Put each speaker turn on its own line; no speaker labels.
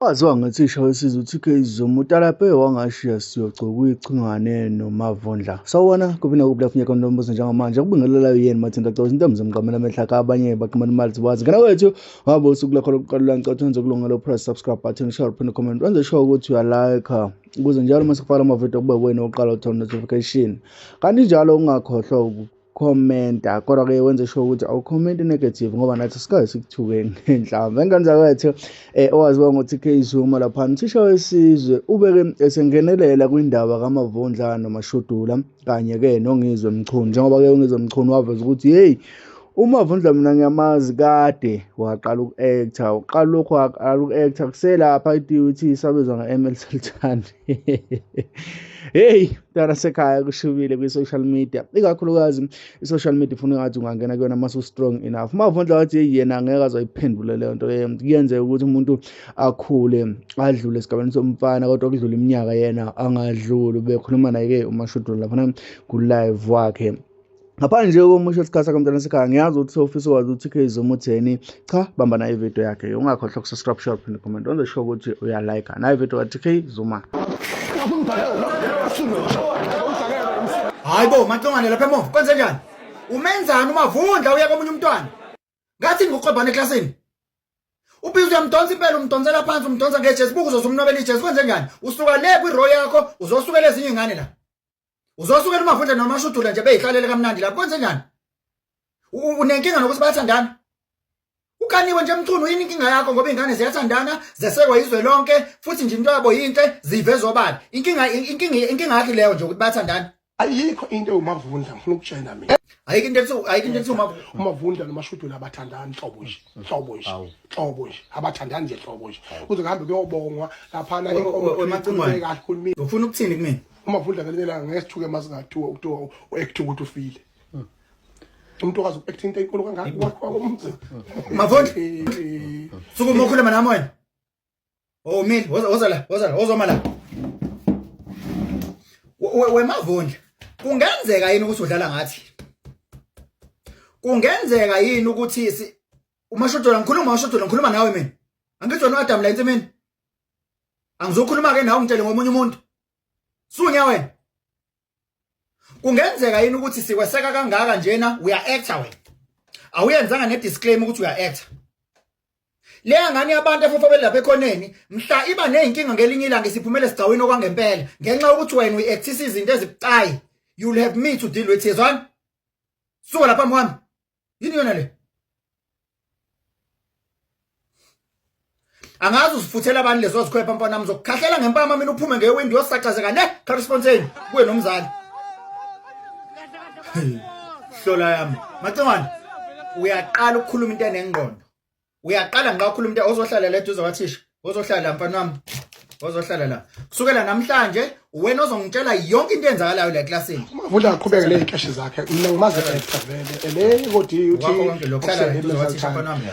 Waziwa ngothisha wesizwe uTK Zuma uTalape wangashiya siyoco kwichingane noMavundla. Sawubona kuphi nakuphi lapho unyaka ntombozo njengamanje ukubingelelayo yini Mathinta Coz intombi zomqamela amehla abanye baqhumana imali ziwazi. Ngena kwethu ngabe usuku lakho lokuqala langicela wenze kulungelo press subscribe button share uphinde comment wenze sure ukuthi uyalike ukuze njalo uma sikufaka amavidiyo kube wena oqala uthola notification. Kanti njalo ungakhohlwa ukukhomenta kodwa-ke wenze sure ukuthi awukhomenti negative ngoba nathi sikaze sikuthuke ngenhlamba engane zakwethu um owaziwa ngo-TK Zuma laphana uthisha wesizwe ubeke esengenelela kwindaba kaMavundla noMashudula kanye-ke noNgizwe Mchunu njengoba-ke uNgizwe Mchunu waveza ukuthi yeyi uMavundla mina ngiyamazi kade waqala uku-actor uqala lokhu waqala uku-actor kuselapha i-DUT isabizwa nge-ML Sultan hey mntwana sekhaya kushubile kwi-social media ikakhulukazi i-social media ifuna ngathi ungangena kuyona uma strong enough Mavundla wathi hey yena angeke azoyiphendula leyo nto leyo kuyenzeka ukuthi umuntu akhule adlule esigabeni somfana kodwa kudlula iminyaka yena angadluli ubekhuluma naye-ke uMashudula laphana ku-live wakhe ngaphandle nje komusho isikhathi sakho mntwana sekhaya ngiyazi ukuthi sewufisa ukwazi ukuthi TK Zuma utheni cha bamba nayo ividiyo yakhe ungakhohlwa ukusubscribe share phinde comment wenze sure ukuthi uyalike nayo ividiyo ka-TK Zuma.
Hayi bo Macingwane lapha emuva kwenze njani? Umenzani uMavundla uya komunye umntwana? Ngathi ngikuqobhana eklasini. Ubhizi uyamdonsa impela umdonsela phansi umdonsa ngejezi buka uzozumnwabela ijezi kwenze njani? Usuka le kwi-row yakho uzosukela ezinye ingane la. Uzosukela uMavundla noMashudula nje beyihlalele kamnandi lapho kwenze njani? Unenkinga nokuthi bayathandana? Ukaniwe nje Mchunu yini inkinga yakho ngoba ingane ziyathandana zesekwa izwe lonke futhi nje into yabo yinhle zivezwa obala. Inkinga inkinga inkinga yakhe leyo nje ukuthi bayathandana.
Ayikho into ewumavundla ngifuna ukutshena mina.
Ayikho into ekuthiwa ayikho into ekuthiwa uMavundla.
Umavundla nomashudula abathandani nhlobo nje, nhlobo nje, nhlobo nje, abathandani nje nhlobo nje. Kuze kuhambe kuyobongwa laphana inkomo
WeMacingwane.
kahle khulumile.
Ufuna ukuthini kumina?
Umavundla ngelinye ilanga ngeke sithuke masingathiwa kuthiwa u-acting ukuthi ufile. Umuntu okwazi uku-acting into enkulu kangaka kwakhiwa komzi.
Mavundla. Sukuma ukhuluma nami wena. Oh mile, woza woza la, woza la, wozoma la. WeMavundla, kungenzeka yini ukuthi udlala ngathi? Kungenzeka yini ukuthi uMashodola ngikhuluma uMashodola ngikhuluma nawe mina. Angithi wena uAdam la ensimini. Angizokhuluma ke nawe ngitshele ngomunye umuntu. Sunya wena. Kungenzeka yini ukuthi sikweseka kangaka njena uya actor wena. Awuyenzanga ne disclaimer ukuthi uya actor. Leya ngane yabantu efofobele lapha ekhoneni mhla iba nezinkinga ngelinye ilanga isiphumele esigcawini okwangempela ngenxa yokuthi wena uyi-actisa izinto ezibucayi you'll have me to deal with yezwani suka lapha mwami yini yona le angazi uzifuthela abantu lezo zikhwepha mfana wami zokukhahlela ngempama mina uphume ngewindi uyosacazeka ne correspondence kuwe nomzali hlola yami Macingwane uyaqala ukukhuluma into enengqondo uyaqala nqa ukhuluma into ozohlala la eduze kwathisha ozohlala la mfana wami ozohlala la kusukela namhlanje wena ozongitshela yonke into eyenzakalayo la eklasini
Umavundla aqhubeke ley'nkeshi zakhe mina ngimazi actor vele le kodi uthi
Wakho konke lokho hlala la eduze kwathisha mfana wami.